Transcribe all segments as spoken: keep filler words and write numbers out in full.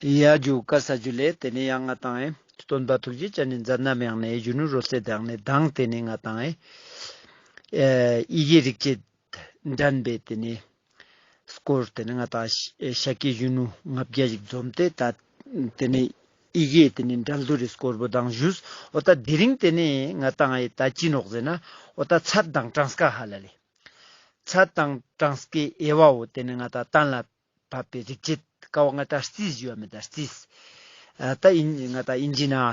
ཡ་ཇུ་ཀ་ས་ཇུ་ལེ། ཏེ་ནེ་ཡང་ང་ཏང་ཨེ་སྟོན་པ་ཐུགས་རྗེ་ཅན་ནི་མཛད་རྣམ་ཡང་ནེ་གཞོན་ནུ་རོལ་རྩེད་དང་ནེ་དང་ཏེ་ནེ་ང་ཏང་ཨེ་ཡི་གེ་རིག་བྱེད་འགྲན་པའི་ཏེ་ནེ་སྐོར་ཏེ་ནེ་ང་ཏང་ཤཱཀྱའི་གཞོན་ནུ་ལྔ་བརྒྱ་ཞིག་འཛོམས་ཏེ་ད་ཏེ་ནེ་ཡི་གེ་ཏེ་ནེ་འགྲན་བསྡུར་རི་སྐོར་པོ་དང་ཞུས། འོ་ད་དེ་རིང་ཏེ་ནེ་ང་ཏང་ཨེ་ད་ཅི་ནོག་ཟེར་ན་འོ་ད་ཚད་དང་གྲངས་ཀ་ཧ་ལ་ལེ། ཚད་དང་གྲངས་ཀའི་དབྱེ་བ་བོ་ཏེ་ནེ་ང་ཏང་གཏན་ལ་ཕབ་པའི་རིག་བྱེད་ཀ་བོ་ང་ཏང་རྩིས་ཞུ་བ་མེད་ད་རྩིས། ཨ་ད་ཨིན་ང་ཏང་ཨིན་ཇི་ན་ཨེ་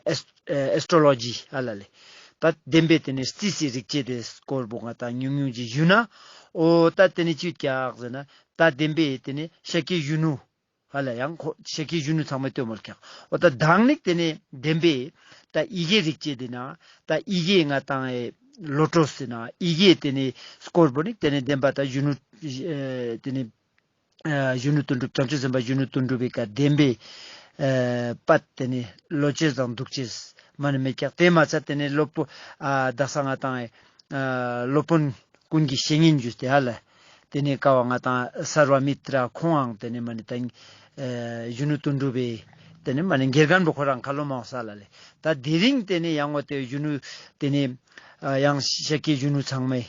ཨེས་ཨེ་ཨེས་ཊྲོ་ལོ་ཇི་ཧ་ལ་ལེ། ད་བདེན་པའི་ཏེ་ནེ་རྩིས་སི་རིག་བྱེད་དེ་སྐོར་པོ་ང་ཏང་ཉུང་ཉུང་ཅིག་ཞུ་ན། འོ་ད་ཏེ་ནེ་ཅི་ཡོད་ཀྱག་ཟེར་ན་ད་བདེན་པའི་ཏེ་ནེ་ཤཱཀྱའི་གཞོན་ནུ་ཧ་ལ་ཡང་ཁོ་ཤཱཀྱའི་གཞོན་ནུ་ཚང་མའི་སྟོན་མོལ་ཀྱག། འོ་ད་དང་ནི་ཏེ་ནེ་བདེན་པའི་ད་ཡི་གེ་རིག་བྱེད་དེ་ན་ད་ཡི་གེ་ང་ཏང་ཨེ་བློ་གྲོས་ཟེར་ན་ཡི་གེ་ཏེ་ནེ་སྐོར་པོ་ནི་ཏེ་ནེ་བདེན་པ་ད་གཞོན་ནུ་ཨེ་ཏེ་ནེ་ཨ་གཞོན་ནུ་དོན་གྲུབ་བྱང་ཆུབ་སེམས་དཔའ་གཞོན་ནུ་དོན་གྲུབ་པའི་ཀ་བདེན་པའི་ཨེ་པད་ཏེ་ནེ་ལོ་ཅེས་དང་འདུག་ཅེས་མ་ནེ་མེད་ཀྱག། ཏེ་མ་ཚད་ཏེ་ནེ་སློབ་དཔོན་ཨ་དག་ས་ང་ཏང་ཨེ་ཨ་སློབ་དཔོན་ཀུན་གྱི་བཤེས་གཉེན་ཞུས་ཏེ་ཧ་ལ། ཏེ་ནེ་ཀ་བོ་ང་ཏང་སརྦ་མི་ཏྲ་ཁོང་ཨང་ཏེ་ནེ་མ་ནེ་ད་ཨེ་གཞོན་ནུ་དོན་གྲུབ་པའི་ཏེ་ནེ་མ་ནེ་དགེ་རྒན་པོ་ཁོ་རང་ཁ་ལོ་མང་ས་ལ་ལེ། ད་དེ་རིང་ཏེ་ནེ་ཡང་འོ་ཏེ་གཞོན་ནུ་ཏེ་ནེ་ཨ་ཡང་ཤཱཀྱའི་གཞོན་ནུ་ཚང་མས་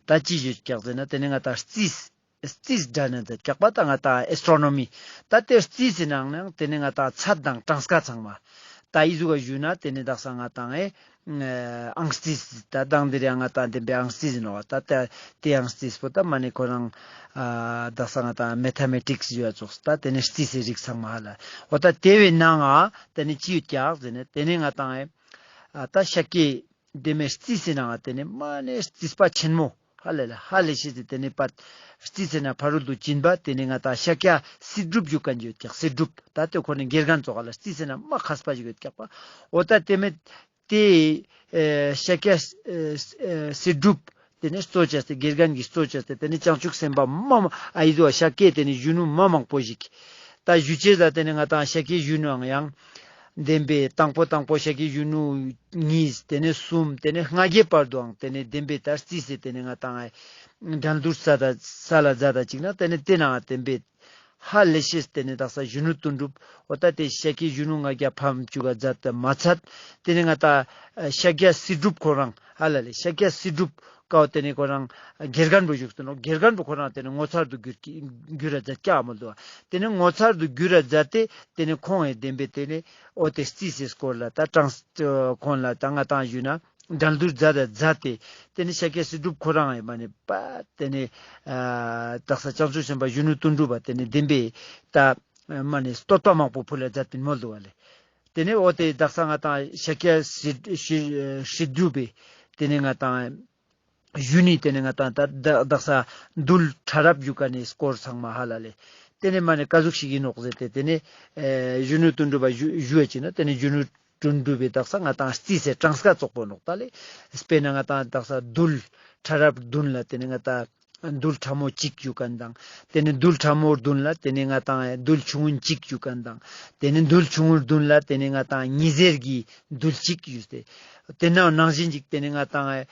ད་ཅི་ཞུས་ཀྱག་ཟེར་ན་ཏེ་ནེ་ང་ཏང་རྩིས་རྩིས་འགྲན་ན་མཛད་ཀྱག་པ་ད་ང་ཏང་ཨེས་ཊྲོ་ནོ་མི་ད་ཏེ་རྩིས་སི་ནང་ནང་ཏེ་ནེ་ང་ཏང་ཚད་དང་གྲངས་ཀ་ཚང་མ་ད་ཨི་ཟུག་ག་ཞུས་ན་ཏེ་ནེ་དག་ས་ང་ཏང་ཨེ་ཨང་རྩིས་ད་དང་དེ་རིང་ང་ཏང་བདེན་པའི་ཨང་རྩིས་ཨིན་ནོག། ད་ད་ཏེ་ཨང་རྩིས་པོ་ད་མ་ནེ་ཁོ་རང་ཨ་དག་ས་ང་ཏང་མེ་ཐ་མེ་ཊིཀ་སི་ཞུ་བ་ཙོགས་ད་ཏེ་ནེ་རྩིས་སི་རིགས་ཚང་མ་ཧ་ལ། འོ་ད་ཏེ་བོའི་ནང་ང་ཏེ་ནེ་ཅི་ཡོད་ཀྱག་ཟེར་ན་ཏེ་ནེ་ང་ཏང་ཨེ་ཨ་ད་ཤཱཀྱའི་བདེན་པའི་རྩིས་སི་ནང་ང་ཏེ་ནེ་མ་ནེ་རྩིས་པ་ཆེན་མོ་ཧ་ལ་ལ་ཧ་ལས་ཤེས་ཏེ་ཏེ་ནེ་པད་རྩིས་སི་ནང་ཕ་རོལ་ཏུ་ཕྱིན་པ་ཏེ་ནེ་ང་ཏང་ཤཱཀྱ་སྲིད་སྒྲུབ་ཞུ་ཁན་ཡོད་ཀྱག། སྲིད་སྒྲུབ་ད་ཏེ་ཁོ་ནི་དགེ་རྒན་ཙོགས་ལ་རྩིས་སི་ནང་མ་མཁས་པ་ཞིག་ཡོད་ཀྱག་པ། འོ་ད་ཏེ་མེད་ཏེ་ཨེ་ཤཱཀྱ་ཨེ་ཨེ་སྲིད་སྒྲུབ་ཏེ་ནེ་གཙོ་བྱས་ཏེ་དགེ་རྒན་གྱིས་གཙོ་བྱས་ཏེ་ཏེ་ནེ་བྱང་ཆུབ་སེམས་དཔའ་མ་མ་ཨ་ཨི་ཟུག་ཤཱཀྱའི་ཏེ་ནེ་གཞོན་ནུ་མ་མང་པོ་ཞིག་ད་ཞུ་ཅེས་ད་ཏེ་ནེ་ང་ཏང་ཤཱཀྱའི་གཞོན་ནུའང་ཡང་བདེན་པའི་དང་པོ་དང་པོ་ཤཱཀྱའི་གཞོན་ནུ་གཉིས་ཏེ་ནེ་གསུམ་ཏེ་ནེ་ལྔ་བརྒྱའི་བར་དུའང་ཏེ་ནེ་བདེན་པའི་ད་རྩིས་སི་ཏེ་ནེ་ང་ཏང་འགྲན་བསྡུར་ས་ད་ས་ལ་མཛད་ད་ཅིག་ན་ཏེ་ནེ་ཏེ་ནང་བདེན་པའི་ཧ་ལས་ཤེས་ཏེ་ནེ་དག་ས་གཞོན་ནུ་དོན་གྲུབ་འོ་ད་ཏེ་ཤཱཀྱའི་གཞོན་ནུ་ལྔ་བརྒྱ་ཕམ་བཅུག་ག་མཛད་དེ་མ་ཚད་ཏེ་ནེ་ང་ཏང་ཤཱཀྱ་སྲིད་སྒྲུབ་ཁོ་རང་ཧ་ལ་ལེ་ཤཱཀྱ་སྲིད་སྒྲུབ་ཀའོ་ཏེ་ནེ་ཁོ་རང་དགེ་རྒན་པོ་བཞུགས་ཏེ་ནོག། དགེ་རྒན་པོ་ཁོ་རང་ཏེ་ནེ་ངོ་མཚར་དུ་གྱུར་གྱི་གྱུར་ར་མཛད་ཀྱག་མོལ་དུག། ཏེ་ནེ་ངོ་མཚར་དུ་གྱུར་ར་མཛད་དེ་ཏེ་ནེ་ཁོང་ངི་བདེན་པའི་ཏེ་ནེ་འོ་ཏེ་རྩིས་སི་སྐོར་ལ་ད་གྲངས་ཁོང་ལ་ད་ང་ཏང་ཞུས་ན་འགྲན་བསྡུར་མཛད་ད་མཛད་དེ་ཏེ་ནེ་ཤཱཀྱ་སྲིད་སྒྲུབ་ཁོ་རང་ངི་མ་ནེ་པ་ཏེ་ནེ་ཨ་དག་ས་བྱང་ཆུབ་སེམས་དཔའ་གཞོན་ནུ་དོན་གྲུབ་པ་ཏེ་ནེ་བདེན་པའི་ད་མ་ནེ་བསྟོད་པ་མང་པོ་ཕུལ་ལ་མཛད་པིན་མོལ་དུག་པ་ལེ། ཏེ་ནེ་འོ་ཏེ་དག་ས་ང་ཏང་ཤཱཀྱ་སྲིད་སྲིད་སྲིད་སྒྲུབ་པའི་ཏེ་ནེ་ང་ཏང་གཞོན་ནུའི་ཏེ་ནེ་ང་ཏང་ད་ད་དག་ས་རྡུལ་ཕྲ་རབ་ཞུ་ཁན་ནི་སྐོར་ཚང་མ་ཧ་ལ་ལེ། ཏེ་ནེ་མ་ནེ་ཀ་ཟུག་ཞིག་ཨིན་ནོག་ཟེར་ཏེ་ཏེ་ནེ་ཨེ་གཞོན་ནུ་དོན་གྲུབ་པ་ཞུ་ཞུ་བ་ཅིག་ན་ཏེ་ནེ་གཞོན་ནུ་དོན་གྲུབ་པའི་དག་ས་ང་ཏང་རྩིས་སི་གྲངས་ཀ་ཙོགས་པོ་ནོག་ད་ལེ། དཔེར་ན་ང་ཏང་དག་ས་རྡུལ་ཕྲ་རབ་བདུན་ལ་ཏེ་ནེ་ང་ཏང་རྡུལ་ཕྲ་མོ་གཅིག་ཞུ་ཁན་དང་། ཏེ་ནེ་རྡུལ་ཕྲ་མོ་བདུན་ལ་ཏེ་ནེ་ང་ཏང་རྡུལ་ཆུང་ངུན་གཅིག་ཞུ་ཁན་དང་། ཏེ་ནེ་རྡུལ་ཆུང་ངུན་བདུན་ལ་ཏེ་ནེ་ང་ཏང་ཉི་ཟེར་གྱི་རྡུལ་གཅིག་ཞུས་ཏེ། ཏེ་ནེ་ནང་བཞིན་ཅིག་ཏེ་ནེ་ང་ཏང་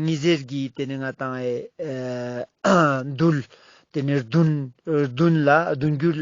ཉི་ཟེར་གྱི་ཏེ་ནེ་ང་ཏང་ཨེ་རྡུལ་ཏེ་ནེ་བདུན་བདུན་ལ་བདུན་འགྱུར་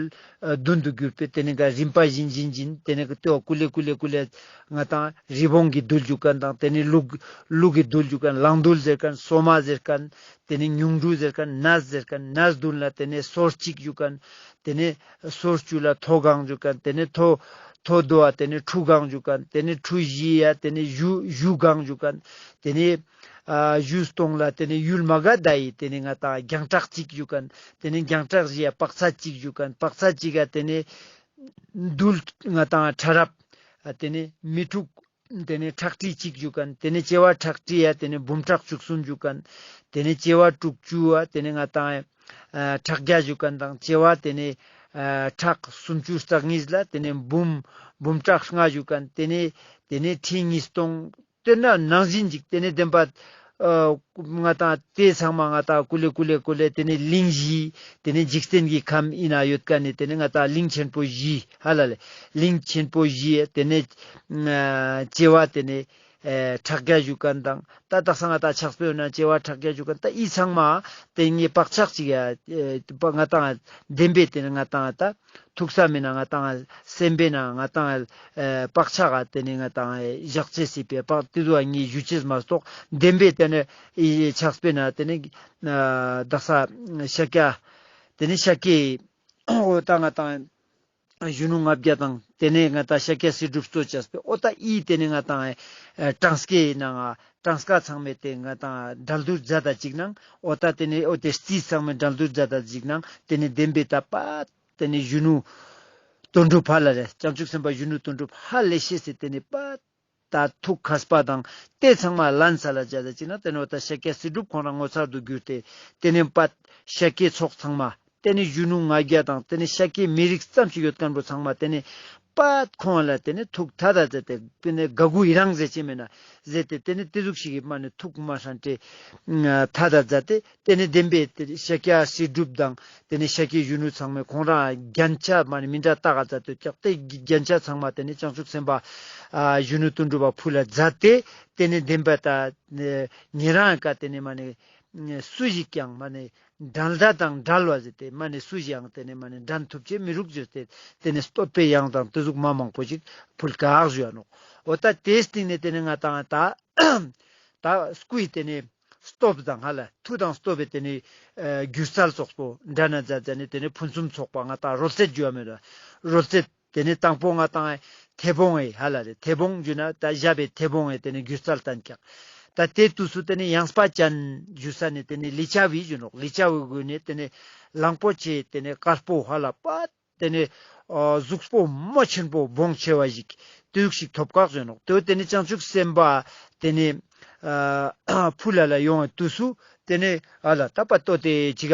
བདུན་དུ་གྱུར་པའི་ཏེ་ནེ་ག་རིམ་པ་བཞིན་བཞིན་བཞིན་ཏེ་ནེ་ཏེ་བོ་ཀུ་ལེ་ཀུ་ལེ་ཀུ་ལེ་ང་ཏང་རི་བོང་གི་རྡུལ་ཞུ་ཁན་དང་ཏེ་ནེ་ཀླུ་ཀླུ་གི་རྡུལ་ཞུ་ཁན་གླང་རྡུལ་ཟེར་ཁན་སོ་མ་ཟེར་ཁན། ཏེ་ནེ་ཉུང་འབྲུ་ཟེར་ཁན་ནས་ཟེར་ཁན་ནས་བདུན་ལ་ཏེ་ནེ་སོར་གཅིག་ཞུ་ཁན། ཏེ་ནེ་སོར་བཅུ་ལ་མཐོ་སྒང་ཞུ་ཁན། ཏེ་ནེ་མཐོ་མཐོ་དོ་བ་ཏེ་ནེ་ཁྲུ་སྒང་ཞུ་ཁན། ཏེ་ནེ་ཁྲུ་བཞི་ཡ་ཏེ་ནེ་གཞུ་གཞུ་སྒང་ཞུ་ཁན། ཏེ་ནེ་ཨ་གཞུ་སྟོང་ལ་ཏེ་ནེ་ཡུལ་མ་ག་དྷ་ཡི་ཏེ་ནེ་ང་ཏང་རྒྱང་གྲགས་གཅིག་ཞུ་ཁན། ཏེ་ནེ་རྒྱང་གྲགས་བཞི་ཡ་དཔག་ཚད་གཅིག་ཞུ་ཁན། དཔག་ཚད་གཅིག་ག་ཏེ་ནེ་རྡུལ་ང་ཏང་ཕྲ་རབ་ཨ་ཏེ་ནེ་མི་དྲུག་ཏེ་ནེ་ཁྲག་ཁྲིག་གཅིག་ཞུ་ཁན། ཏེ་ནེ་བྱེ་བ་ཁྲག་ཁྲིག་ཡ་ཏེ་ནེ་འབུམ་ཕྲག་བཅུ་གསུམ་ཞུ་ཁན། ཏེ་ནེ་བྱེ་བ་དྲུག་ཅུ་བ་ཏེ་ནེ་ང་ཏང་ཨ་ཕྲག་བརྒྱ་ཞུ་ཁན་དང་བྱེ་བ་ཏེ་ནེ་ཨ་ཕྲག་སུམ་ཅུ་རྩ་གཉིས་ལ་ཏེ་ནེ་འབུམ་འབུམ་ཕྲག་ལྔ་ཞུ་ཁན། ཏེ་ནེ་ཏེ་ནེ་ཁྲི་ཉིས་སྟོང་ཏེ་ནེ་ནང་བཞིན་ཅིག་ཏེ་ནེ་བདེན་པ་ཨ་ང་ཏང་ཏེ་ཚང་མ་ང་ཏང་ཀུ་ལེ་ཀུ་ལེ་ཀུ་ལེ་ཏེ་ནེ་གླིང་བཞི་ཏེ་ནེ་འཇིག་རྟེན་གྱི་ཁམས་ཨིན་ན་ཡོད་ཁན་ནི་ཏེ་ནེ་ང་ཏང་གླིང་ཆེན་པོ་བཞི་ཧ་ལ་ལེ། གླིང་ཆེན་པོ་བཞི་ཏེ་ནེ་ཨ་བྱེ་བ་ཏེ་ནེ་ ཨེ་ཕྲག་རྒྱ་ཞུ་མཁན་དང་ད་དག་ས་ང་ཏང་ཕྱག་དཔེ་ཡོད་ན་བྱེ་བ་ཕྲག་རྒྱ་ཞུ་མཁན་ད་ཨི་ཚང་མ་དེ་ངའི་བག་ཆགས་ཅིག་ཡ་ཨེ་ང་ཏང་བདེན་པའི་དེ་ནི་ང་ཏང་ད་ཐུགས་ས་མེད་ན་ང་ཏང་སེམས་པའི་ན་ང་ཏང་ཨེ་བག་ཆགས་དེ་ནི་ང་ཏང་ཨེ་བཞག་ཅེས་སི་པའི་བག་དེ་ཚོ་ངའི་ཞུ་ཅེས་མ་གཏོགས་བདེན་པའི་དེ་ནི་ཨི་ཕྱག་དཔེ་ན་དེ་ནི་ཨ་དག་ས་ཤཱཀྱ་དེ་ནི་ཤཱཀྱའི་འོ་ད་ང་ཏང་གཞོན་ནུ་ལྔ་བརྒྱ་དང་དེ་ནས་ང་ཏང་ཤཱཀྱ་སྲིད་སྒྲུབ་གཙོ་བྱས་པའི་འོ་ད་ཨི་དེ་ནས་ང་ཏང་ཨེ་གྲངས་ཀའི་ནང་ང་གྲངས་ཀ་ཚང་མའི་དེ་ང་ཏང་འགྲན་བསྡུར་མཛད་ད་ཅིག་ནང་འོ་ད་དེ་ནས་འོ་དེ་རྩིས་ཚང་མའི་འགྲན་བསྡུར་མཛད་ད་ཅིག་ནང་དེ་ནས་བདེན་པའི་ད་པ་དེ་ནས་གཞོན་ནུ་དོན་གྲུབ་ཧ་ལ་རེ་བྱང་ཆུབ་སེམས་དཔའ་གཞོན་ནུ་དོན་གྲུབ་ཧ་ལས་ཤེས་སི་དེ་ནས་པ། ད་ཐུགས་མཁས་པ་དང་དེ་ཚང་མ་ལན་ས་ལ་བྱ་ད་ཅིག་ན་དེ་ནས་འོ་ད་ཤཱཀྱ་སྲིད་སྒྲུབ་ཁོང་རང་ངོ་མཚར་དུ་གྱུར་ཏེ་དེ་ནས་པ་ཤཱཀྱའི་ཚོགས་ཚང་མ་དེ་ནས་གཞོན་ནུ་ལྔ་བརྒྱ་དང་དེ་ནས་ཤཱཀྱའི་མི་རིགས་ཙམ་ཞིག་ཡོད་མཁན་པོ་ཚང་མ་དེ་ནས་པ་ཁོང་ལ་དེ་ནས་ཐུགས་ཐད་ད་མཛད་དེ་དེ་ནས་དགའ་མགུ་ཡི་རངས་མཛད་ཅེས་མེད་ན་མཛད་དེ་དེ་ནས་དེ་ཟུག་ཞིག་གི་མ་ནས་ཐུགས་མ་ཧྲན་ཏེ་ཐད་ད་མཛད་དེ། དེ་ནས་བདེན་པའི་དེ་ཤཱཀྱ་སྲིད་སྒྲུབ་དང་དེ་ནས་ཤཱཀྱའི་གཞོན་ནུ་ཚང་མས་ཁོང་རང་རྒྱན་ཆ་མ་ནི་མི་འདྲ་བཏགས་མཛད་དེ་ཀྱག་དེ་རྒྱན་ཆ་ཚང་མ་དེ་ནས་བྱང་ཆུབ་སེམས་དཔའ་ཨ་གཞོན་ནུ་དོན་གྲུབ་པ་ཕུལ་ལ་མཛད་དེ་དེ་ནས་བདེན་པ་ད་ཉེ་རང་ཀ་དེ་ནས་མ་ནི་སུ་ཞིག་ཀྱང་མ་ནི་འགྲན་ཟླ་དང་བྲལ་བ་ཟེར་ཏེ་མ་ནི་སུ་ཞིག་ཡང་དེ་ནས་མ་ནི་འགྲན་ཐུབ་ཅེས་མི་རུག་ཟེར་ཏེ་དེ་ནས་བསྟོད་པའི་དབྱངས་དང་དེ་ཟུག་མ་མང་པོ་ཞིག་ཕུལ་ཀག་ཞུ་ཡ་ནོག་འོ་ད་དེའི་སྟེང་ནས་དེ་ནས་ང་ཏང་ད། ད་སྐུའི་དེ་ནས་སྟོབས་དང་ཧ་ལ་མཐུ་དང་སྟོབས་པའི་དེ་ནས་ཨ་སྒྱུ་རྩལ་ཚོགས་པོ་འདྲ་ན་མཛད་མཛད་ནས་དེ་ནས་ཕུན་སུམ་ཚོགས་པ་ང་ཏང་རོལ་རྩེད་རྒྱུ་བ་མེད་ལ་རོལ་རྩེད་དེ་ནས་དང་པོ་ང་ཏང་མཐེ་བོང་ཨེ་ཧ་ལ་རེ་མཐེ་བོང་རྒྱུ་ན་ད་ཞབས་པའི་མཐེ་བོང་ཨེ་དེ་ནས་སྒྱུ་རྩལ་བསྟན་ཀྱག་ད་དེ་དུས་སུ་དེ་ནས་ཡངས་པ་ཅན་རྒྱུ་ས་ནས་དེ་ནས་ལི་ཅ་བའི་རྒྱུ་ནོག་ལི་ཅ་བའི་གུ་ནས་དེ་ནས་གླང་པོ་ཆེ་དེ་ནས་དཀར་པོ་ཧ་ལ་པ། དེ་ནས་ཨ་གཟུགས་པོ་མ་ཆེན་པོ་བོང་ཆེ་བ་ཞིག་དེ་ཟུག་ཞིག་ཐོབ་ཀག་ཟེར་ནོག་དེ་དེ་ནས་བྱང་ཆུབ་སེམས་དཔའ་དེ་ནས་ཨ་ཕུལ་ལ་ཡོང་བའི་དུས་སུ་དེ་ནས་ཨ་ལ་ད་པ་ཏོ་དེ་ཅི་ག་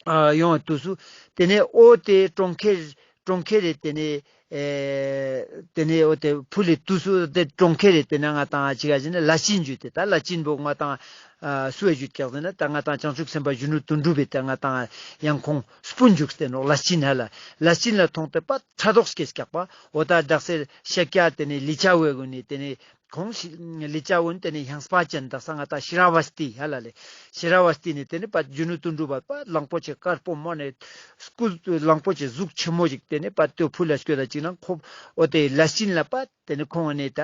ཨ་ཡོང་བའི་དུས་སུ་དེ་ནས་འོ་དེ་གྲོང་ཁྱེར་གྲོང་ཁྱེར་རེ་དེ་ནས་ཨེ་དེ་ནས་འོ་དེ་ཕུལ་ལི་དུས་སུ་དེ་གྲོང་ཁྱེར་རེ་དེ་ན་ང་ཏང་ཅི་ག་ཟེར་ན་ལ་ཅིན་ཞུ་དེ་ད་ལ་ཅིན་པོ་ང་ཏང་ཨ་སུ་ཨེ་ཞུ་ཀྱག་ཟེར་ན་ད་ང་ཏང་བྱང་ཆུབ་སེམས་དཔའ་གཞོན་ནུ་དོན་གྲུབ་པའི་ད་ང་ཏང་ཡང་ཁོང་སྤུན་འཇུག་སྟེ་ནོག་ལ་ཅིན་ཧ་ལ་ལ་ཅིན་ལ་མཐོང་སྟེ་པ་ཕྲག་དོག་སྐྱེས་ཀྱག་པ་འོ་ད་དག་སེ་ཤཱཀྱ་དེ་ནས་ལི་ཅ་བའི་གུ་ནས་དེ་ནས་ཁོང་ལི་ཅ་བའི་དེ་ནས་ཡངས་པ་ཅན་དག་ས་ང་ཏང་ཤི་ར་བ་སྟི་ཧ་ལ་ལེ་ཤི་ར་བ་སྟི་ནས་དེ་ནས་པ་གཞོན་ནུ་དོན་གྲུབ་པ་པ་གླང་པོ་ཆེ་དཀར་པོ་མོ་ནས་སྐུ་གླང་པོ་ཆེ་གཟུགས་ཆེན་མོ་ཞིག་དེ་ནས་པ་ཏོ་ཕུལ་ལ་སྐྱོད་ད་ཅིག་ན་ཁོ་འོ་དེ་ལ་ཅིན་ལ་པ། དེ་ནས་ཁོང་ནས་ད་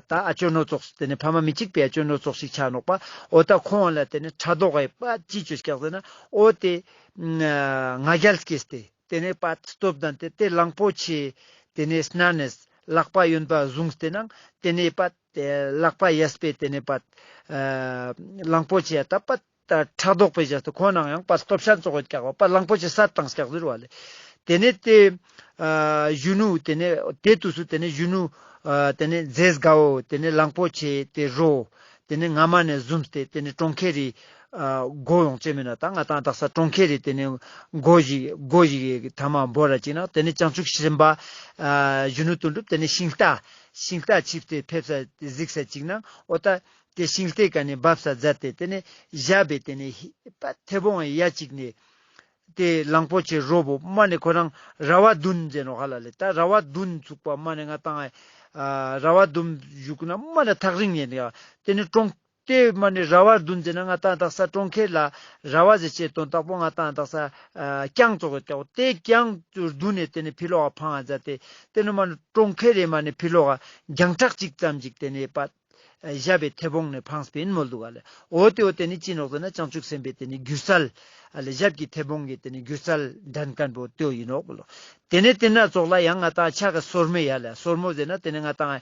ད་ཨ་ཅོ་ནོ་ཙོགས་དེ་ནས་ཕ་མ་མི་གཅིག་པའི་ཨ་ཅོ་ནོ་ཙོགས་ཤིག་ཆ་ནོག་པ། འོ་ད་ཁོང་ལ་དེ་ནས་ཕྲག་དོག་གི་པ་ཅི་ཅོ་ཀྱག་ཟེར་ན་འོ་དེ་ང་རྒྱལ་སྐྱེས་ཏེ་དེ་ནས་པ་སྟོབས་ལྡན་ཏེ་དེ་གླང་པོ་ཆེ་དེ་ནས་སྣ་ནས་ལག་པ་གཡོན་པ་བཟུང་སྟེ་ནང་དེ་ནས་པ་ལག་པ་གཡས་པས་དེ་ནས་པ་གླང་པོ་ཆེ་ད་པ། ད་ཕྲག་དོག་པའི་རྒྱབ་ཏུ་ཁོ་ནང་ཡང་པ་སྟོབས་ཤ་ཙོགས་ཀྱག་པ་པ་གླང་པོ་ཆེ་སད་བཏང་ཀྱག་ཟེར་བ་ལེ། དེ་ནས་དེ་ཨ་གཞོན་ནུ་དེ་ནས་དེ་དུས་སུ་དེ་ནས་གཞོན་ནུ་ཨ་དེ་ནས་མཛེས་དགའ་བོ་དེ་ནས་གླང་པོ་ཆེ་དེ་རོ་དེ་ནས་རྔ་མ་ནས་བཟུང་སྟེ་དེ་ནས་གྲོང་ཁྱེར་རི་ཨ་སྒོ་ཡོང་ཅེས་མིན་ན་ད་ང་ཏང་དག་ས་གྲོང་ཁྱེར་རི་དེ་ནས་སྒོ་ཞིག་སྒོ་ཞིག་ཐ་མ་འབོར་ར་ཅིག་ན་དེ་ནས་བྱང་ཆུབ་སེམས་དཔའ་ཨ་གཞོན་ནུ་དོན་གྲུབ་དེ་ནས་ཤིང་རྟ་ཤིང་རྟ་ཆིབས་ཏེ་ཕེབས་ས་གཟིགས་ས་ཅིག་ན་འོ་ད། དེ་ཤིང་རྟའི་ཀ་ནས་བབས་ས་མཛད་དེ་དེ་ནས་ཞབས་པའི་དེ་ནས་ཧི་པ་མཐེ་བོང་ཡ་གཅིག་ནས་དེ་གླང་པོ་ཆེ་རོ་བོ་མ་ནས་ཁོ་རང་ར་བ་བདུན་ཟེར་ནོག་ཧ་ལ་ལེ། ད་ར་བ་བདུན་ཚུགས་པ་མ་ནས་ང་ཏང་ཨ་ར་བ་བདུན་བཞུགས་ན་མ་ནས་ཐག་རིང་ཡིན་ཡ། དེ་ནས་གྲོང་དེ་མ་ནས་ར་བ་བདུན་ཟེར་ན་ང་ཏང་དག་ས་གྲོང་ཁྱེར་ལ་ར་བ་ཟེར་ཅེས་དོན་དག་པོ་ང་ཏང་དག་ས་ཨ་རྐྱང་ཙོགས་ཀྱག་དེ་རྐྱང་བདུན་ནས་དེ་ནས་ཕི་ལོག་ག་འཕང་ང་མཛད་དེ་དེ་ནས་མ་ནས་གྲོང་ཁྱེར་རེ་མ་ནས་ཕི་ལོག་ག་རྒྱང་གྲགས་གཅིག་ཙམ་ཅིག་དེ་ནས་པ། ཞབས་པའི་མཐེ་བོང་ནས་འཕངས་པིན་མོལ་འདུག་ག་ལེ། འོ་དེ་འོ་དེ་ནི་ཅི་ནོག་ཟེར་ན་བྱང་ཆུབ་སེམས་དཔའི་དེ་ནི་སྒྱུ་རྩལ། ཨ་ལེ་ཞབས་ཀྱི་མཐེ་བོང་གི་དེ་ནི་སྒྱུ་རྩལ་འགྲན་མཁན་པོ་དེ་འོ་ཡིན་ནོག་ལོ། དེ་ནི་དེ་ན་ཙོགས་ལ་ཡང་ང་ཏང་ཕྱག་གི་སོར་མོ་ཡ་ལེ། སོར་མོ་ཟེར་ན་དེ་ནི་ང་ཏང་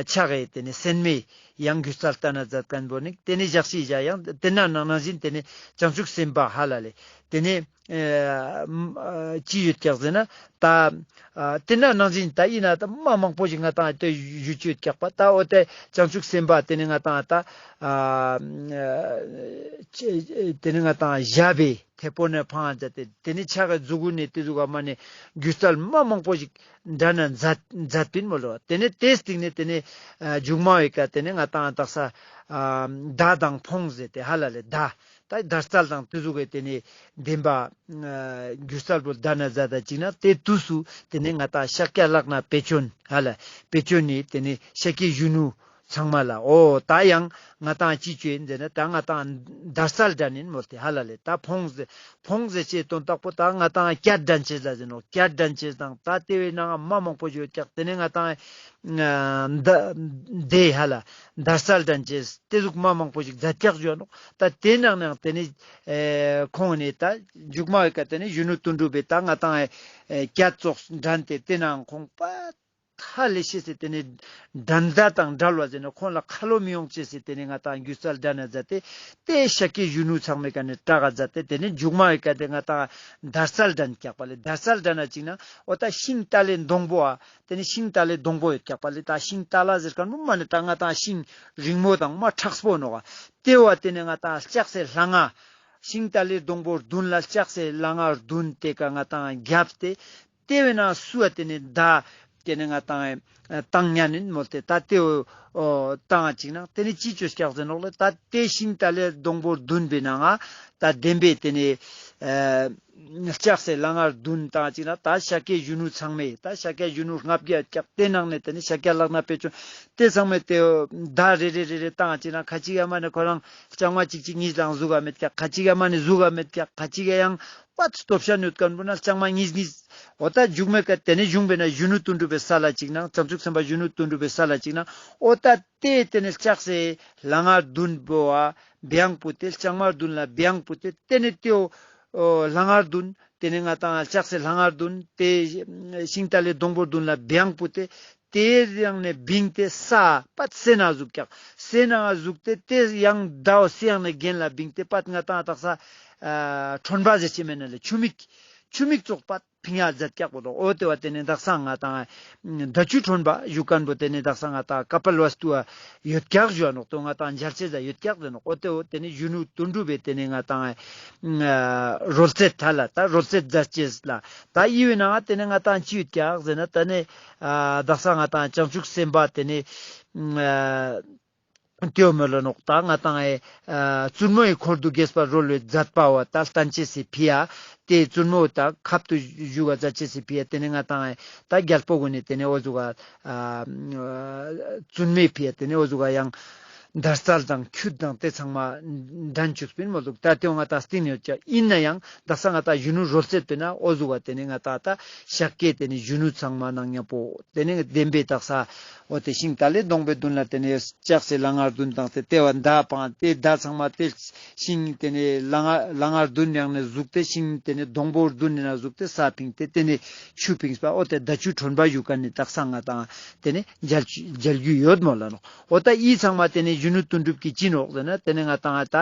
ཕྱག་གི་དེ་ནི་སེན་མོ་ཡང་སྒྱུ་རྩལ་ལྟ་ན་མཛད་མཁན་པོ་ནི་དེ་ནི་ཞག་ཤི་ཞག་ཡང་དེ་ན་ནང་ནང་བཞིན་དེ་ནི་བྱང་ཆུབ་སེམས་དཔའ་ཧ་ལ་ལེ། དེ་ནི། ཨ་ཅི་ཡོད་ཀྱག་ཟེར་ན་ད་ཨ་དེ་ན་ནང་བཞིན་ད་ཡིན་ན་ད་མ་མང་པོ་ཞིག་ང་ཏང་ལྟོས་ཞུ་ཅི་ཡོད་ཀྱག་པ། ད་འོ་དེ་བྱང་ཆུབ་སེམས་དཔའ་དེ་ནི་ང་ཏང་ད་ཨ་དེ་ནི་ང་ཏང་ཞབས་པའི་མཐེ་བོང་ནས་འཕང་མཛད་དེ་དེ་ནི་ཕྱག་གི་མཛུ་གུ་ནས་དེ་ཟུག་ག་མ་ནས་སྒྱུ་རྩལ་མ་མང་པོ་ཞིག་འདྲ་ན་མཛད་མཛད་པིན་མོལ་ལོ། དེ་ནི་དེ་སྟིང་ནས་དེ་ནི་ཨ་མཇུག་མ་བའི་ཀ་དེ་ནི་ང་ཏང་དག་ས་ཨ་མདའ་དང་འཕོང་ཟེར་ཏེ་ཧ་ལ་ལེ་མདའ། ད་དར་རྩལ་དང་དེ་ཟུག་གི་དེ་ནས་ལྡན་པ་སྒྱུ་རྩལ་པོ་ལྡན་ན་མཛད་ད་ཅིག་ན་དེ་དུས་སུ་དེ་ནས་ང་ཏང་ཤཱཀྱ་ལག་ན་དཔེ་ཅན་ཧ་ལ་དཔེ་ཅན་ནི་དེ་ནས་ཤཱཀྱའི་གཞོན་ནུ་ཚང་མ་ལ་འོ་ད་ཡང་ང་ཏང་ཅི་ཅོ་ཡིན་ཟེར་ན་ད་ང་ཏང་དར་རྩལ་འགྲན་ཡིན་མོལ་ཏེ་ཧ་ལ་ལེ། ད་ཕོངས་ཟེར་ཕོངས་ཟེར་ཅེས་དོན་དག་པོ་ད་ང་ཏང་སྐྱར་འགྲན་ཅེས་ལ་ཟེར་ནོག་སྐྱར་འགྲན་ཅེས་དང་ད་དེ་བའི་ནང་མ་མང་པོ་ཡོད་ཀྱག་དེ་ནས་ང་ཏང་ཨ་ད་དེ་ཧ་ལ་དར་རྩལ་འགྲན་ཅེས་དེ་ཟུག་མ་མང་པོ་ཞིག་མཛད་ཀྱག་ཞུ་ནོག་ད་དེ་ནང་ནང་དེ་ནས་ཨེ་ཁོང་ནས་ད་མཇུག་མ་བའི་ཀ་དེ་ནས་གཞོན་ནུ་དོན་གྲུབ་པའི་ད་ང་ཏང་ཨེ་སྐྱར་ཙོགས་འགྲན་ཏེ་དེ་ནང་ཁོང་པ་ཧ་ལས་ཤེས་སེ་དེ་ནས་འགྲན་ཟླ་དང་བྲལ་བ་ཟེར་ན་ཁོང་ལ་ཁ་ལོ་མི་ཡོང་ཅེས་སེ་དེ་ནས་ང་ཏང་སྒྱུ་རྩལ་འགྲན་ན་མཛད་དེ་དེ་ཤཱཀྱའི་གཞོན་ནུ་ཚང་མའི་ཀ་ནས་གྲགས་མཛད་དེ་དེ་ནས་མཇུག་མ་བའི་ཀ་དེ་ང་ཏང་དར་རྩལ་འགྲན་ཀྱག་པ་ལེ། དར་རྩལ་འགྲན་ན་ཅིག་ན་འོ་ད་ཤིང་ཏ་ལའི་སྡོང་པོ་ཨ་དེ་ནས་ཤིང་ཏ་ལའི་སྡོང་པོ་ཡོད་ཀྱག་པ་ལེ། ད་ཤིང་ཏ་ལ་ཟེར་མཁན་པོ་མ་ནི་ད་ང་ཏང་ཤིང་རིང་མོ་དང་མ་མཁྲེགས་པོ་ནོག་ཨ་དེ་བ་དེ་ནས་ང་ཏང་ལྕགས་སྲེག་སླ་ང་ཤིང་ཏ་ལའི་སྡོང་པོ་བདུན་ལ་ལྕགས་སྲེག་སླ་ང་བདུན་དེ་ཀ་ང་ཏང་རྒྱབ་སྟེ་དེ་བས་ན་སུ་བ་དེ་ནས་ད་དེ་ནས་ང་ཏང་ཨེ་བཏང་ཉན་ནིན་མོལ་ཏེ་ད་དེ་བོ་བཏང་ཅིག་ན་དེ་ནས་ཅི་ཅོས་ཀྱག་ཟེར་ནོག་ལེ། ད་དེ་ཤིང་ཏ་ལའི་སྡོང་པོ་བདུན་པའི་ནང་ང་ད་བདེན་པའི་དེ་ནས་ཨེ་ལྕགས་སྲེག་སླ་ང་བདུན་བཏང་ཅིག་ན་ད་ཤཱཀྱའི་གཞོན་ནུ་ཚང་མས་ད་ཤཱཀྱའི་གཞོན་ནུ་ལྔ་བརྒྱ་ཀྱག་དེ་ནང་ནས་དེ་ནས་ཤཱཀྱ་ལག་ན་དཔེ་ཅན་དེ་ཚང་མས་དེ་བོ་ད་རེ་རེ་རེ་རེ་བཏང་ཅིག་ན་ཁ་ཅིག་ཡ་མ་ནས་ཁོ་རང་ལྕང་མ་གཅིག་གཅིག་གཉིས་ལའང་ཟུག་ག་མེད་ཀྱག་ཁ་ཅིག་ཡ་མ་ནས་ཟུག་ག་མེད་ཀྱག་ཁ་ཅིག་ཡ་ཡང་པད་སྟོབས་ཤ་ནུད་ཀན་པོ་ན་ལྕང་མ་གཉིས་གཉིས། འོ་ད་མཇུག་མའི་ཀ་དེ་ནས་གཞུང་པའི་ན་གཞོན་ནུ་དོན་གྲུབ་པའི་ས་ལ་ཅིག་ན་བྱང་ཆུབ་སེམས་དཔའ་གཞོན་ནུ་དོན་གྲུབ་པའི་ས་ལ་ཅིག་ན་འོ་ད་དེ་དེ་ནས་ལྕགས་སྲེག་སླ་ང་བདུན་པོ་བ་བེང་པོ་དེ་ལྕང་མ་བདུན་ལ་བེང་པོ་དེ་དེ་ནས་དེའོ་སླ་ང་བདུན་དེ་ནས་ང་ཏང་ལྕགས་སྲེག་སླ་ང་བདུན་དེ་ཤིང་ཏ་ལའི་སྡོང་པོ་བདུན་ལ་བེང་པོ་དེ་དེ་ཡང་ནས་བིང་སྟེ་ས་པད་སེ་ན་ཟུག་ཀྱག་སེ་ན་ཟུག་སྟེ་དེ་ཡང་ཟླ་བ་སེ་ཡང་ནས་གྱེན་ལ་བིང་སྟེ་པད་ང་ཏང་དག་ས་ཨ་ཁྲོན་པ་ཟེར་ཅེས་མེད་ན་ལེ་ཆུ་མིག་ཆུ་མིག་ཙོགས་པད་ཕིང་ཡ་མཛད་ཀྱག་པོ་དོ། འོ་དེ་བ་དེ་ནས་དག་ས་ང་ཏང་ཟླ་ཆུ་ཁྲོན་པ་ཞུ་མཁན་པོ་དེ་ནས་དག་ས་ང་ཏང་ཀ་པལ་ཝ་སྟུ་བ་ཡོད་ཀྱག་ཞུ་བ་ནོག་དོ་ང་ཏང་མཇལ་ཅེས་ཟ་ཡོད་ཀྱག་ཟེར་ནོག་འོ་དེ་བོ་དེ་ནས་གཞོན་ནུ་དོན་གྲུབ་པའི་དེ་ནས་ང་ཏང་རོལ་རྩེད་ཐ་ལ་ད་རོལ་རྩེད་མཛད་ཅེས་ལ་ད་ཡི་བའི་ནང་དེ་ནས་ང་ཏང་ཅི་ཡོད་ཀྱག་ཟེར་ན་ད་ནས་ཨ་དག་ས་ང་ཏང་བྱང་ཆུབ་སེམས་དཔའ་དེ་ནས་ཨ་དེའོ་མོལ་ལ་ནོག་ད་ང་ཏང་ཨེ་ཨ་བཙུན་མོའི་འཁོར་དུ་དགྱེས་པར་རོལ་བའི་མཛད་པ་བ་ད་བསྟན་ཅེས་སི་ཕི་ཡ་དེ་བཙུན་མོ་ད་ཁབ་ཏུ་བཞུགས་པ་མཛད་ཅེས་སི་ཕི་ཡ་དེ་ནས་ང་ཏང་ཨེ་ད་རྒྱལ་པོ་གུན་ནི་དེ་ནས་འོ་ཟུག་ག་ཨ་བཙུན་མོའི་ཕི་ཡ་དེ་ནས་འོ་ཟུག་ག་ཡང་དར་རྩལ་དང་ཁྱུད་དང་དེ་ཚང་མ་འགྲན་བཅུག་པིན་མོ་ཟུག་ད་དེའོ་ང་ཏང་སྟིང་ཡོད་ཀྱག་ཡིན་ན་ཡང་དག་ས་ང་ཏང་གཞོན་ནུ་རོལ་རྩེད་པས་ན་འོ་ཟུག་བ་དེ་ནས་ང་ཏང་ད་ཤཱཀྱའི་དེ་ནས་གཞོན་ནུ་ཚང་མ་ནང་མཉམ་པོ་དེ་ནས་བདེན་པའི་དག་ས་འོ་དེ་ཤིང་ཏ་ལའི་སྡོང་པོའི་མདུན་ལ་དེ་ནས་ལྕགས་སྲེག་སླ་ང་བདུན་བཏང་སྟེ་དེ་བ་མདའ་འཕང་དེ་མདའ་ཚང་མ་དེ་ཤིང་དེ་ནས་སླ་ང་སླ་ང་བདུན་ཡང་ནས་ཟུག་སྟེ་ཤིང་དེ་ནས་སྡོང་པོ་བདུན་ནས་ན་ཟུག་སྟེ་ས་ཕིང་སྟེ་དེ་ནས་ཆུ་ཕིངས་པ་འོ་དེ་ཟླ་ཆུ་ཁྲོན་པ་ཞུ་མཁན་ནི་དག་ས་ང་ཏང་དེ་ནས་མཇལ་མཇལ་རྒྱུ་ཡོད་མོ་ལ་ནོག་འོ་ད་ཡི་ཚང་མ་དེ་ནས་གཞོན་ནུ་དོན་གྲུབ་ཀྱི་ཅི་ནོག་ཟེར་ན་དེ་ནས་ང་ཏང་ད་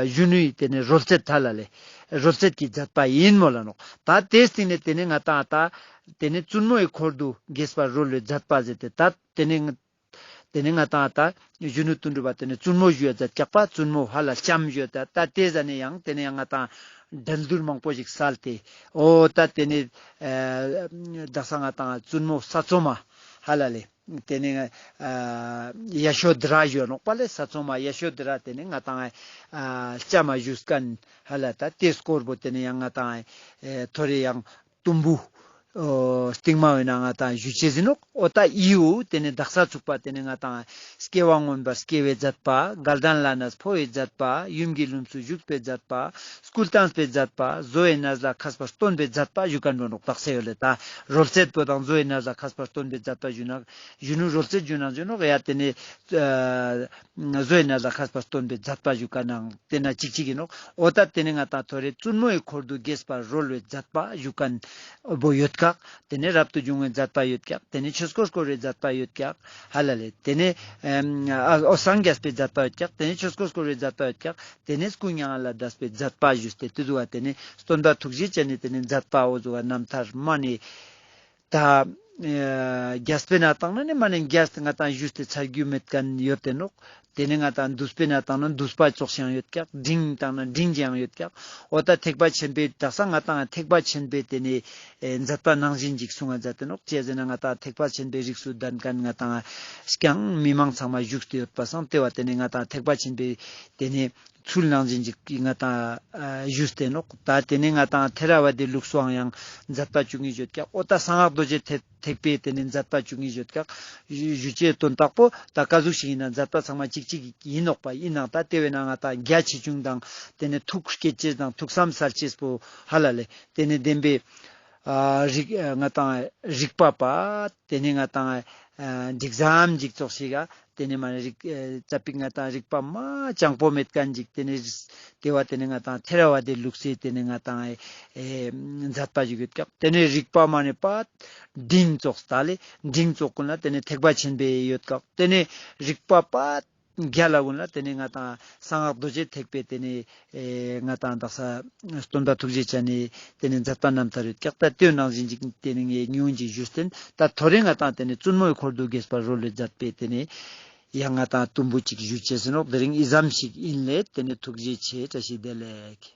གཞོན་ནུའི་དེ་ནས་རོལ་རྩེད་ཐ་ལ་ལེ། རོལ་རྩེད་ཀྱི་མཛད་པ་ཡིན་མོ་ལ་ནོག་ད་དེའི་སྟེང་ནས་དེ་ནས་ང་ཏང་ད་དེ་ནས་བཙུན་མོའི་འཁོར་དུ་དགྱེས་པར་རོལ་བའི་མཛད་པ་ཟེར་ཏེ་ད་དེ་ནས་དེ་ནས་ང་ཏང་ད་གཞོན་ནུ་དོན་གྲུབ་པ་དེ་ནས་བཙུན་མོ་ཞུ་ཡ་མཛད་ཀྱག་པ་བཙུན་མོ་ཧ་ལ་ལྕམ་ཞུ་ཡ་ད་ད་དེ་ཟ་ནས་ཡང་དེ་ནས་ཡང་ང་ཏང་འགྲན་བསྡུར་མང་པོ་ཞིག་སལ་ཏེ་འོ་ད་དེ་ནས་ཨ་དག་ས་ང་ཏང་བཙུན་མོ་ས་འཚོ་མ་ཧ་ལ་ལེ། དེ་ནས་ཨ་ཡ་ཤོ་དྷ་ར་ཞུ་ནོག་པ་ལེ། ས་འཚོ་མ་ཡ་ཤོ་དྷ་ར་དེ་ནས་ང་ཏང་ཨ་ལྕམ་མ་ཞུས་མཁན་ཧ་ལ་ད་དེ་སྐོར་པོ་དེ་ནས་ཡང་ང་ཏང་ཨ་ཐོ་རེ་ཡང་དུམ་བུ་ཨོ་སྟིང་མ་བའི་ནང་ང་ཏང་ཞུ་ཅེས་ཡིན་ནོག་འོ་ད་ཡི་བོ་དེ་ནས་དག་ས་ཚུགས་པ་དེ་ནས་ང་ཏང་སྐྱེ་བ་མངོན་པར་སྐྱེ་བའི་མཛད་པ། དགའ་ལྡན་ལྷ་གནས་འཕོ་བའི་མཛད་པ། ཡུམ་གྱི་ལྷུམས་སུ་བཞུགས་པའི་མཛད་པ། སྐུ་བལྟམས་པའི་མཛད་པ། བཟོ་བོའི་གནས་ལ་མཁས་པར་སྟོན་པའི་མཛད་པ་ཞུ་མཁན་པོ་ནོག་དག་ས་ཡོད་ལེ། ད་རོལ་རྩེད་པོ་དང་བཟོ་བོའི་གནས་ལ་མཁས་པར་སྟོན་པའི་མཛད་པ་ཞུ་ན་གཞོན་ནུ་རོལ་རྩེད་ཞུ་ན་ཞུ་ནོག་ཡ་དེ་ནས་ཨ་བཟོ་བོའི་གནས་ལ་མཁས་པར་སྟོན་པའི་མཛད་པ་ཞུ་མཁན་ནང་དེ་ན་གཅིག་གཅིག་ཡིན་ནོག་འོ་ད་དེ་ནས་ང་ཏང་ཐོ་རེ་བཙུན་མོའི་འཁོར་དུ་དགྱེས་པར་རོལ་བའི་མཛད་པ་ཞུ་མཁན་པོ་ཡོད་ཀྱག་དེ་ནས་རབ་ཏུ་བྱུང་བའི་མཛད་པ་ཡོད་ཀྱག་དེ་ནས་ཆོས་འཁོར་བསྐོར་བའི་མཛད་པ་ཡོད་ཀྱག་ཧ་ལ་ལེ། དེ་ནས་ཨ་འོ་སངས་རྒྱས་པའི་མཛད་པ་ཡོད་ཀྱག་དེ་ནས་ཆོས་འཁོར་བསྐོར་བའི་མཛད་པ་ཡོད་ཀྱག་དེ་ནས་སྐུ་མྱ་ངན་ལས་འདས་པའི་མཛད་པ་ཞུས་ཏེ་དེ་ཟུག་བ་དེ་ནས་སྟོན་པ་ཐུགས་རྗེ་ཅན་ནི་དེ་ནས་མཛད་པ་འོ་ཟུག་བ་རྣམ་ཐར་མ་ནི་ད་ཨ་རྒྱས་པའི་ནང་བཏང་ན་ནི་མ་ནི་རྒྱས་ཏེ་ང་ཏང་ཞུས་ཏེ་ཚར་རྒྱུ་མེད་མཁན་ཡོད་དེ་ནོག་དེ་ནས་ང་ཏང་བསྡུས་པའི་ནང་བཏང་ན་བསྡུས་པ་ཙོགས་ཤིག་ཡང་ཡོད་ཀྱག་འབྲིང་བཏང་ན་འབྲིང་ཅིག་ཡང་ཡོད་ཀྱག་འོ་ད་ཐེག་པ་ཆེན་པོའི་དག་ས་ང་ཏང་ཐེག་པ་ཆེན་པོའི་དེ་ནས་ཨེ་མཛད་པ་ནང་བཞིན་ཅིག་གསུང་ང་མཛད་དེ་ནོག་ཅི་ཟེར་ན་ང་ཏང་ཐེག་པ་ཆེན་པོའི་རིགས་སུ་ལྡན་མཁན་ང་ཏང་རྐྱང་མི་མང་ཚང་མ་བཞུགས་ཏེ་ཡོད་པ་སང་དེ་བ་དེ་ནས་ང་ཏང་ཐེག་པ་ཆེན་པོའི་དེ་ནས་ ཚུལ་ནང་བཞིན་ཅིག་གི་ང་ཏང་ཨ་ཞུས་ཏེ་ནོག། ད་དེ་ནེ་ང་ཏང་ཐེ་ར་ཝ་དའི་ལུགས་སུའང་ཡང་མཛད་པ་བཅུ་གཉིས་ཡོད་ཀྱག། འོ་ད་གསང་སྔགས་རྡོ་རྗེ་ཐེག་པའི་དེ་ནེ་མཛད་པ་བཅུ་གཉིས་ཡོད་ཀྱག། ཞུ་ཅེས་དོན་དག་པོ་ད་ག་ཟུག་ཞིག་ཡིན་ན་མཛད་པ་ཚང་མ་གཅིག་གཅིག་ཡིན་ནོག་པ། ཡིན་ནའང་ད་དེ་བས་ན་ང་ཏང་རྒྱ་ཆེ་ཆུང་དང་དེ་ནེ་ཐུགས་བསྐྱེད་ཅེས་དང་ཐུགས་བསམ་གསལ་ཅེས་པོ་ཧ་ལ་ལེ། དེ་ནེ་བདེན་པའི་ཨ་རིག་ཨ་ང་ཏང་རིག་པ་པ། དེ་ནེ་ང་ཏང་ཨ་འགྲིག་ཙམ་ཅིག་ཙོགས་ཤིག་ག། དེ་ནེ་མ་རིག་ཨ་ཙ་པིག་ང་ཏང་རིག་པ་མ་སྤྱང་པོ་མེད་མཁན་ཅིག། དེ་ནེ་དེ་བ་དེ་ནེ་ང་ཏང་ཐེ་ར་ཝ་དའི་ལུགས་སི་དེ་ནེ་ང་ཏང་ཨེ་མཛད་པ་ཞིག་ཡོད་ཀྱག། དེ་ནེ་རིག་པ་མ་ནེ་པ་འབྲིང་ཙོགས་ད་ལེ། འབྲིང་ཙོགས་ཀུན་ལ་དེ་ནེ་ཐེག་པ་ཆེན་པོའི་ཡོད་ཀྱག། དེ་ནེ་རིག་པ་པ་རྒྱ་ལ་ཀུན་ལ་དེ་ནེ་ང་ཏང་གསང་སྔགས་རྡོ་རྗེ་ཐེག་པའི་དེ་ནེ་ཨེ་ང་ཏང་དག་ས་སྟོན་པ་ཐུགས་རྗེ་ཅན་ནི་དེ་ནེ་མཛད་པ་རྣམ་ཐར་ཡོད་ཀྱག། ད་དེའི་ནང་བཞིན་ཅིག་དེ་ནེ་ངས་ཉུང་ངུ་ཅིག་ཞུས་ཏེ་ད་ཐོ་རེ་ང་ཏང་དེ་ནེ་བཙུན་མོའི་འཁོར་དུ་དགྱེས་པ་རོལ་ལེ་མཛད་པའི་དེ་ནེ་ཡང་ང་ཏང་དུམ་བུ་ཅིག་ཞུ་ཅེས་ཡིན་ནོག། དེ་རིང་ཨི་ཙམ་ཞིག་ཡིན་ལེ། དེ་ནེ་ཐུགས་རྗེ་ཆེ། བཀྲ་ཤིས་བདེ་ལེགས།